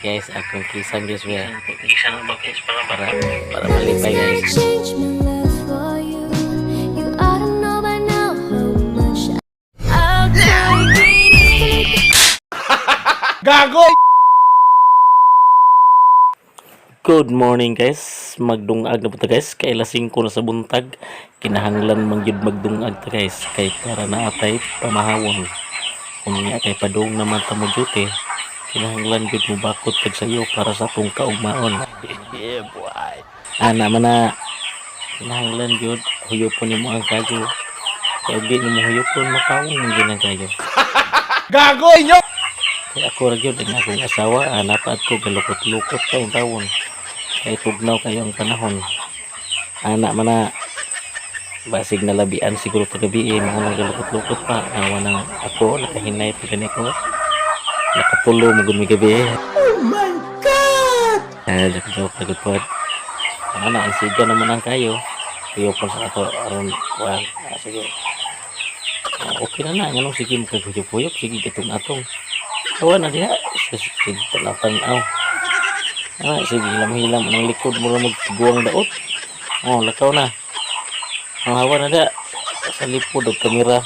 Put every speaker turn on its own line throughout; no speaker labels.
Guys, akong kisan, guys, we. Para malipay, guys.
Change my love for you. You ought to know by now how much I'll take.
Gago!
Good morning, guys. Magdungag na po ta, guys. Kay alas 5 na sa buntag. Kinahanglan man gyud magdungag ta, guys. Kay para naa tay pamahawon. Unya kay padung naman ta mo duty. Kinahanglan gyud mo bakod tag sayo para sa atong kaugmaon.
Yeah, boy.
Ana man na, kinahanglan gyud huyopon nimo ang kayo. Kay og di nimo huyopon, mapawong man gyud ang kayo.
Gago inyo!
Kay ako ra gyud ang akong asawa, ana pa ko galukot-lukot kay tawon. Kay tugnaw kayo ang panahon. Ana man na, basig nalabian siguro ta gabi eh, mao nang galukot-lukot pa. Awa nang ako nakahinay pa gani ko. Nakatulo mo gud mi gabi.
Oh my God!
Ah, joke joke pagod pod. Ana, ang siga naman ang kayo. Huyopon sa ato aron kuan. Ah, sige. Ah, okay na na nganong sige mo kag huyop-huyop, sige gatong atong. Awa na diha. Sige, sige tanaw. Ah, sige, hilam-hilam ang likod mo ra magguwang daot. Oh, lakaw na. Oh, hawa na diha. Sa lipod og kamera.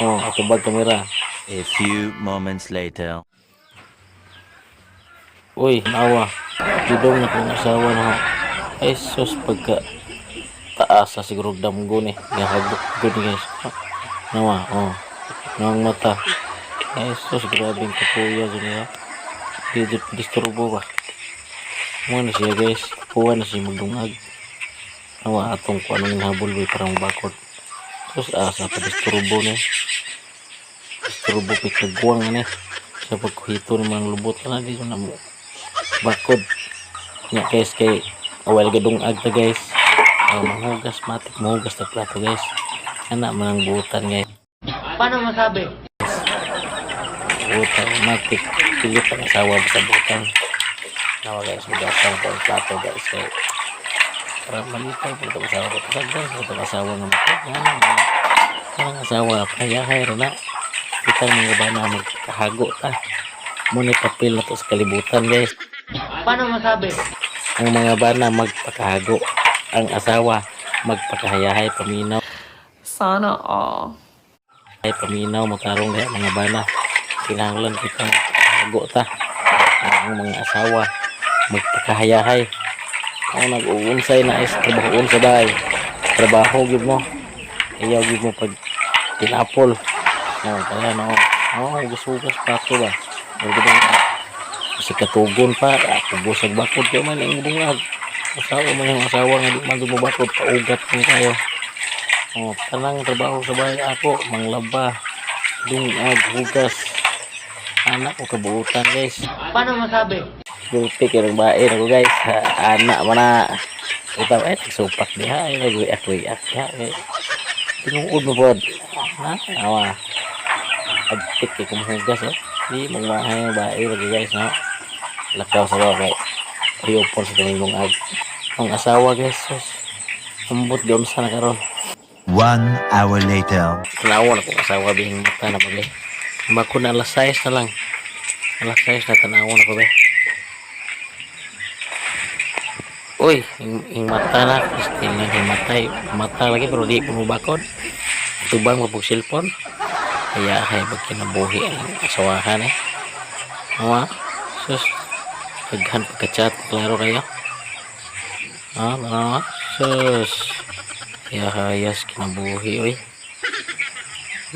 Oh, atubag kamera.
A few moments later.
Uy, nawa. Gidong na kong asawa na. Ay, sus, pagka taas sa siguro damgo ni. Gahagok good, guys. Nawa, oh. Nawang mata. Ay, sus, grabe ang kapuya dyan niya. Di disturbo ba? Mo na siya, guys. Kuha na siya magdungag. Nawa atong kung anong habol ba parang bakod. Sus, asa pa disturbo ni. Disturbo pikagwang ni. Sa pagkuhito ng mga lubot na dito na mo bakod nya, guys, kay awal gadungag ta, guys. Oh, manghugas, matik mahugas ta plato, guys. Ana man ang buutan, guys.
Paano masabi?
Buutan matik pilit ang asawa sa buutan. Nawa, guys, hugasan ko ang plato, guys, kay para malipay po itong asawa ko. Pasagdan sa itong asawa nga mako nga ang asawa payahay ra na kitang mga bana magkahago ta mo ni papel na to sa kalibutan, guys.
Paano masabi?
Ang mga bana magpakahago, ang asawa magpakahayahay, paminaw.
Sana all.
Ay, paminaw matarong diha mga bana. Kinahanglan kitang hago ta. Ang mga asawa magpakahayahay. Ang nag-uunsay na is trabahoon sa bahay, trabaho gyud mo, ayaw gyud mo pag tinapol. No, kaya no, oh, hugas-hugas plato ba. Kasi katugon pa, ako busag bakod kay man ang bungag. Asawa man yung asawa nga di man bakod, paugat ni kayo. Oh, tanang trabaho sa bahay ako, manglaba, dungag, hugas. Anak ko kabuutan, guys.
Paano masabi?
Guilty kay ng bae ako, guys. Ha, anak man na. Itaw eh supak diha ay nagwiak-wiak diha eh. Tinuod mo pod. Ha? Awa. Agtik kay kumuhugas oh. Di magmahay ang bae lagi, guys, no. Lakaw sa babae. Huyopon sa tumingong ag. Ang asawa, guys, sus. Ambot gaunsa na karon.
One hour later.
Tanawa na kong asawa bihing mata na pa be. Bako na alas 6 na lang. Alas 6 na, tanawa na ko be. Uy, ing mata na. Still na ing matay. Mata lagi pero di pa mo bakod. Tubang mapog cellphone. Kaya ay pag kinabuhi ang asawahan eh. Awa, sus. Daghan pagka-chat. Klaro kayo. Ah, tanawa. Sus. Kaya hayas kinabuhi oy.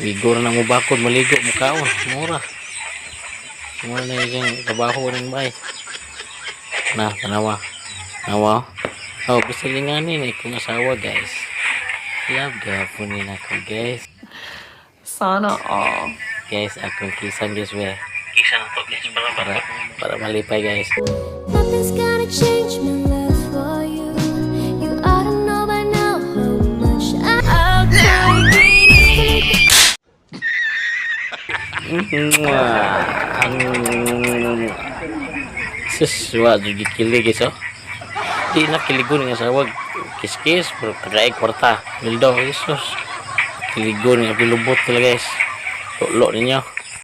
Ligo na mo bakod, maligo mo kaon, mura. Mura na yung trabaho ng bay. Na, tanawa. Nawa. Oh, gusto nga ni kung asawa, guys. Love gapon ni nako, guys.
Sana all.
Guys, akong kisan, guys, we. Kisan to, guys, para malipay, guys.
Nothing's gonna change my love for you. You ought to know by now how much I'll take.
Mwah. Ang sus, wa jud gikilig, guys, oh. Di na kiligon nga asawa kiss-kiss pero paglaig kwarta. Wildo, Jesus. Kiligon nga pilubot talaga, guys. Tulo ninyo.